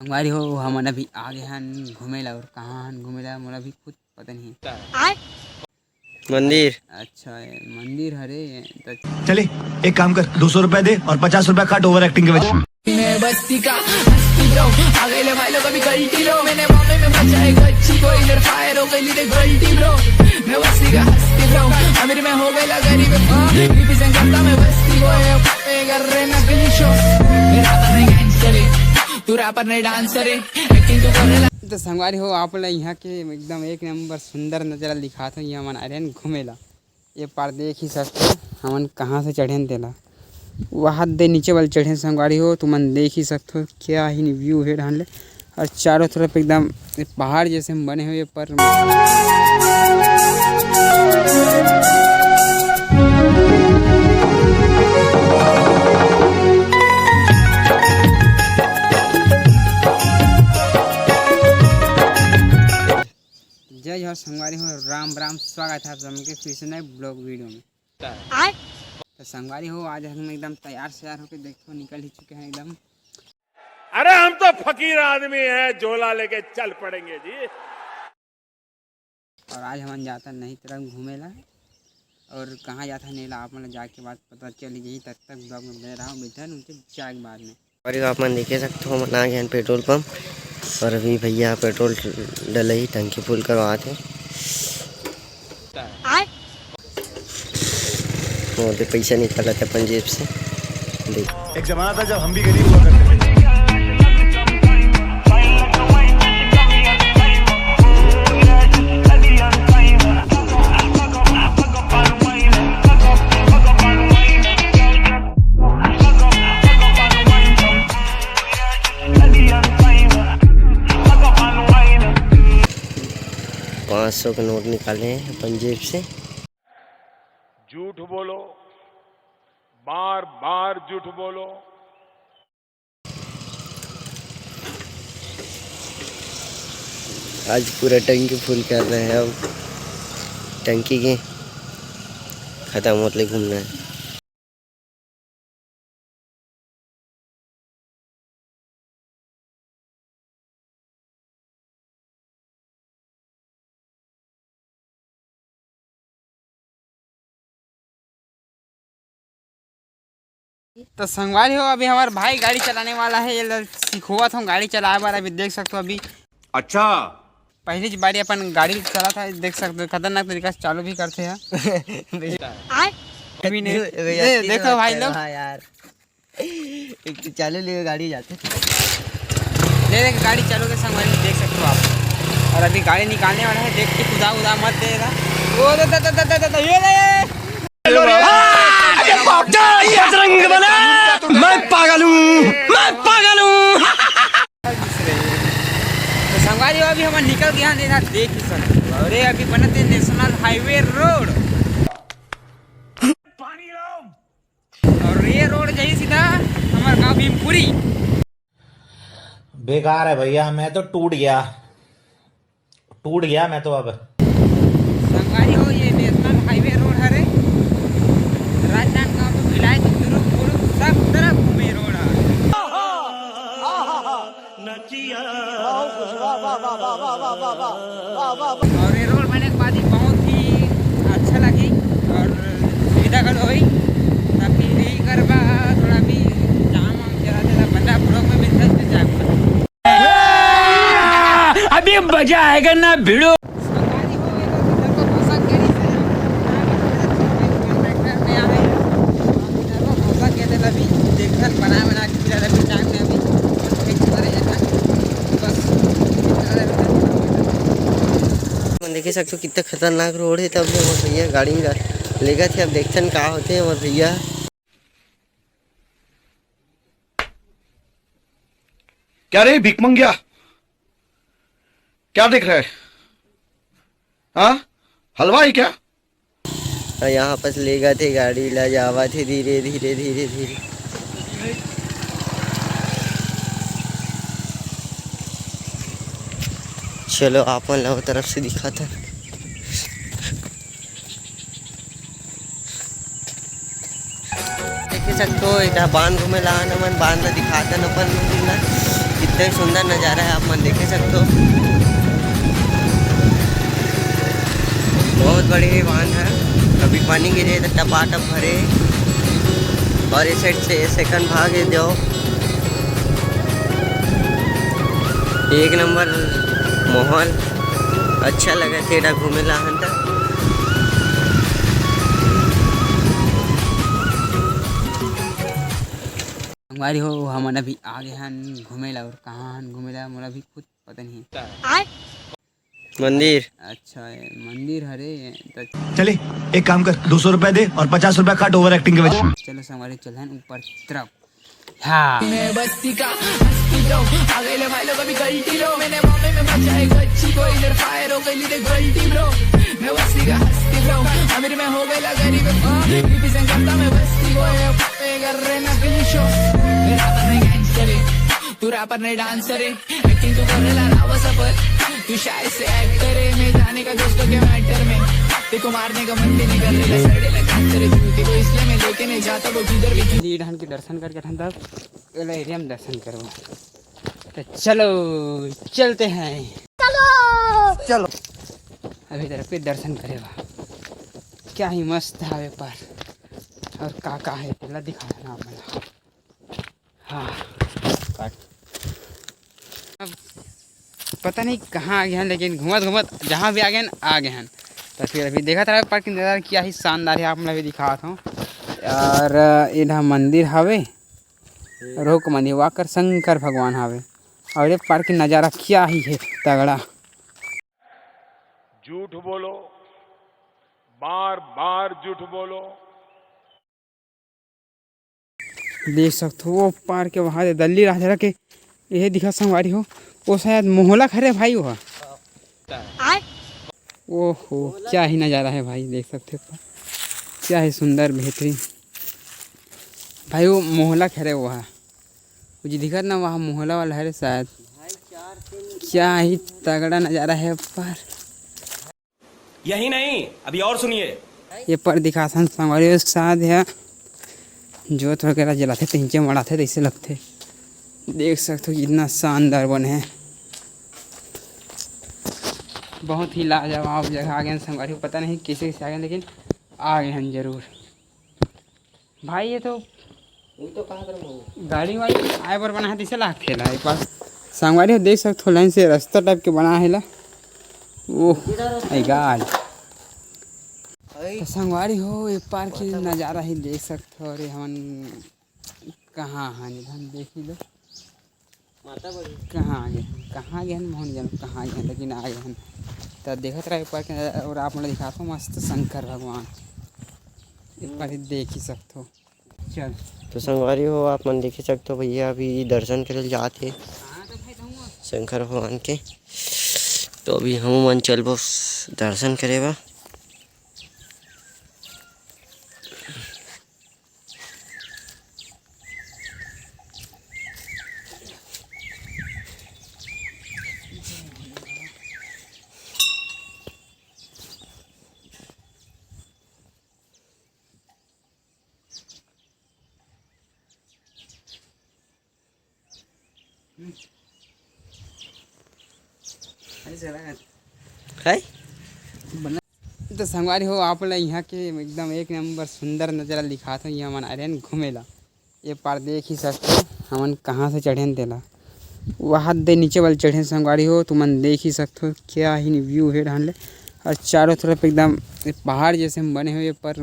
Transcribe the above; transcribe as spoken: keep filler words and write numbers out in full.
संगवारी हो, हमन अभी आ गे हन घूमे ला, और कहाँ हन घूमे ला, मोला भी खुद पता नहीं है। मंदिर। अच्छा, ये मंदिर हरे, त चले, एक काम कर, दो सौ रुपए दे और पचास रुपए काट ओवर एक्टिंग के वजह। मैं बस्ती का हस्ती bro, आ गए ले भाई लोग अभी गलती bro, मैंने मामले में बचा है गच्ची को, इधर फायर हो गई लीडर गलती bro। मैं बस्ती का हस्ती bro, अमीर मैं हो गया गरीब, रिप्रेजेंट करता मैं बस्ती को, ये कर रहे नकली शो। मेरा तो नहीं गैंगस्टर है, तू रैपर नहीं डांसर है, एक्टिंग तू कर रहे। तो संगवारी हो, आप ला यहाँ के एकदम एक नंबर सुंदर नजारा दिखात हूँ। यहाँ मन आर्यन घूमेला, ये पार देख ही सकथो हमन कहाँ से चढ़ेन तेला। वहाँ दे नीचे वाले चढ़ेन संगवारी हो, तुमन देख ही सकथो क्या ही व्यू हे ढान ले। और चारों तरफ एकदम पहाड़ जैसे बने हुए पर जय जोहार संगवारी हो, राम राम, स्वागत है आप सबके फिर से नए ब्लॉग वीडियो में। तो संगवारी हो, आज हम एकदम तैयार सैयार होके देखो निकल ही चुके हैं एकदम। अरे हम तो फकीर आदमी हैं, झोला लेके चल पड़ेंगे जी। और आज हमन जाता नहीं तरफ घूमे ला, और कहाँ जाता नहीं ला आप मन ला जाके बाद पता चल गई। तब तक ब्लॉग में बने रहो, मिलते हैं उनके जाए के बाद में। और आप मन देखे सकते हो, हमन आ गए हैं पेट्रोल पंप और अभी भैया पेट्रोल डलही, टंकी फुल करवात हे। वो तो पैसा निकालत हे अपन जेब से, देख। एक जमाना था जब हम भी गरीब हुआ करते थे। पाँच सौ के नोट निकाले हैं अपन जेब से। झूठ बोलो, बार बार झूठ बोलो। आज पूरा टंकी फुल कर रहे हैं। अब टंकी के खत्म होत ले घूमना है। तो संगवारी हो, अभी हमार भाई गाड़ी चलाने वाला है, ये लो सिखोवत हूँ गाड़ी चलाए बर। अभी देख सकते हो, अभी अच्छा। पहली बारी अपन गाड़ी चलात हे, देख सकते हो खतरनाक तरीका से चालू भी करते हैं। अभी नहीं। भैया, दे-, तीन देखो बार भाई लोग। हाँ यार, एक तो चालू लिए गाड़ी जाते। ले देख गाड़ी चालू के संगवारी देख सकते हो आप। और अभी गाड़ी निकालने वाला है, देख के कुदा उदा मत देगा। वो दे, दे, दे, ये ले। जय बजरंग बली, मैं पागल हूँ, मैं पागल हूँ। तो संगवारी हो, अभी हमन निकल गए हैं, देख ही सकते हो। अरे अभी बनत हे नेशनल हाईवे रोड। और ये रोड जाही सीधा हमार गांव भीमपुरी। बेकार है भैया, मैं तो टूट गया, टूट गया मैं तो अब। संगवारी हो, ये नेशनल हाईवे रोड हरे, राजनांदगांव से भिलाई तो दुरुग मुरुग सब तरफ घूमे रोड है। और ये रोड बने के बाद ही बहुत ही अच्छा लगी और सुविधा घलो होई। ताकि यही करबा थोड़ा भी जाम वाम चला देला बंदा ब्लॉग में मिलता है जाम। अभी मजा आएगा ना भिड़ो। अपन देखे सकते हो कितना खतरनाक रोड है। तब हमर भैया गाड़ी में लेगत हे, अब देखथन का होथे हमर भैया। क्या रे भिख मंगिया, क्या देख रहा है? हाँ, हलवा है क्या? और यहाँ पास लेगत हे गाड़ी ला, जावत हे धीरे धीरे धीरे धीरे। चलो आप मन ला वो तरफ से दिखाथन। देखे सकते हो, एटा बांध घूमे ला आन मन, बांध ला दिखाथन अपन मंदिर ला। इतना ही सुंदर नज़ारा है, आप मन देखे सकते हो। बहुत बड़े बांध है, अभी पानी गिरे तो टपाटप भरे। और इस साइड से सेकंड भाग है, जाओ, एक नंबर माहौल, अच्छा लगा थे एटा घूमे ला हन त। संगवारी हो, हमन अभी आ गे हन घूमे ला। और कहाँ हन घूमे ला, मोला भी खुद पता नहीं है। मंदिर। अच्छा, ये मंदिर हरे, त चले, एक काम कर, दो सौ रुपए दे और पचास रुपए काट ओवर एक्टिंग के वजह से। चलो संगवारी, चल हन ऊपर तरफ। हाँ। मैं बस्ती का हस्ती bro, आ गए ले भाई लोग अभी गलती लो। मैंने बॉम्बे में बचा है गच्ची को, इधर फायर हो गई ले गलती bro। मैं बस्ती का हस्ती bro, अमीर मैं हो गया गरीब, रिप्रेजेंट करता मैं बस्ती को। ये कर रहे नकली शो, मेरा तो मैं गैंगस्टर है। तू रैपर नहीं डांसर है, एक्टिंग तू कर रहा रावा सफर। तू शायद से एक्टर है, मैं जाने का दोस्तों के मैटर में। तेरे को मारने का मन भी नहीं कर रहा, सड़े लगा तेरे जूते को, इसलिए मैं लेके नहीं जाता वो किधर भी। लीड हन के दर्शन करके ठन तब एला एरिया में दर्शन करबो। तो चलो, चलते हैं। चलो। अभी तरफ के दर्शन करे बा। क्या ही मस्त हवे पर। और का का है, पहला दिखा देना आप मन ला। हाँ, काट। अब पता नहीं कहाँ आ गए हैं, लेकिन घूमत घूमत जहाँ भी आ गए हैं, आ गए हैं। तो फिर अभी देखत रहा पार्क के नज़ारा क्या ही शानदार है, आप मन ला भी दिखात हूँ। और एधा मंदिर हवे, रोक मंदिर, वाकर शंकर भगवान हवे। और ये पार्क के नज़ारा क्या ही है तगड़ा। झूठ बोलो, बार बार झूठ बोलो। देख सकथो, वो पार के वहाँ दे दल्ली राजहरा के, यही दिखा संगवारी हो, वो शायद मोहला खरे भाई वो। आय। ओहो, क्या ही नज़ारा है भाई, देख सकते हो, क्या ही सुंदर, बेहतरीन भाई। वो मोहला खरे वो है, वो जी दिखत ना, वहाँ मोहला वाला है रे शायद। क्या ही तगड़ा नज़ारा है ऊपर। यही नहीं, अभी और सुनिए। ये पर दिखासन संगवारी हो, शायद है जोत वगैरह जलाथे, तहिंचे मड़ाथे, तैसे लगथे। देख सकते हो कितना शानदार बने है, बहुत ही लाजवाब जगह आ गए हैं संगवारी हो। पता नहीं कैसे कैसे आ गए हैं, लेकिन आ गए हैं जरूर। भाई ये तो वो तो कहा कर वो। गाड़ी वाड़ी आए बर बना है, तैसे लागथे ला एक बार। संगवारी हो देख सकथो, लाइन से रास्ता टाइप के बना है ला। Oh my God. तो संगवारी हो, एक पार के नज़ारा ही देख सकथो। अरे हमन कहाँ हन, इधर देख ही लो। माता बड़ी। कहाँ आ गए, कहाँ गए हन, मोहन जानो कहाँ गए हन, लेकिन आ गए हन। तो देखत रहे ऊपर के, और आप मन ला दिखात हो मस्त शंकर भगवान, एक बार देख ही सकथो। चल। तो संगवारी हो, आप मन देख ही सकथो, भैया अभी दर्शन करे ल जात हे शंकर भगवान के। तो अभी हम मन चलबो दर्शन करे बर। है। तो संगवारी हो, आप ला यहाँ के एकदम एक नंबर सुंदर नज़ारा दिखात हो। यहाँ मन आए रहेन घूमे ला। ये पार देख ही सकथो, हमन कहाँ से चढ़ेन तेला। वहाँ दे नीचे वाले चढ़ेन संगवारी हो, तुमन देख ही सकथो, क्या ही व्यू है ढान ले। और चारों तरफ एकदम पहाड़ जैसे हम बने हुए पर।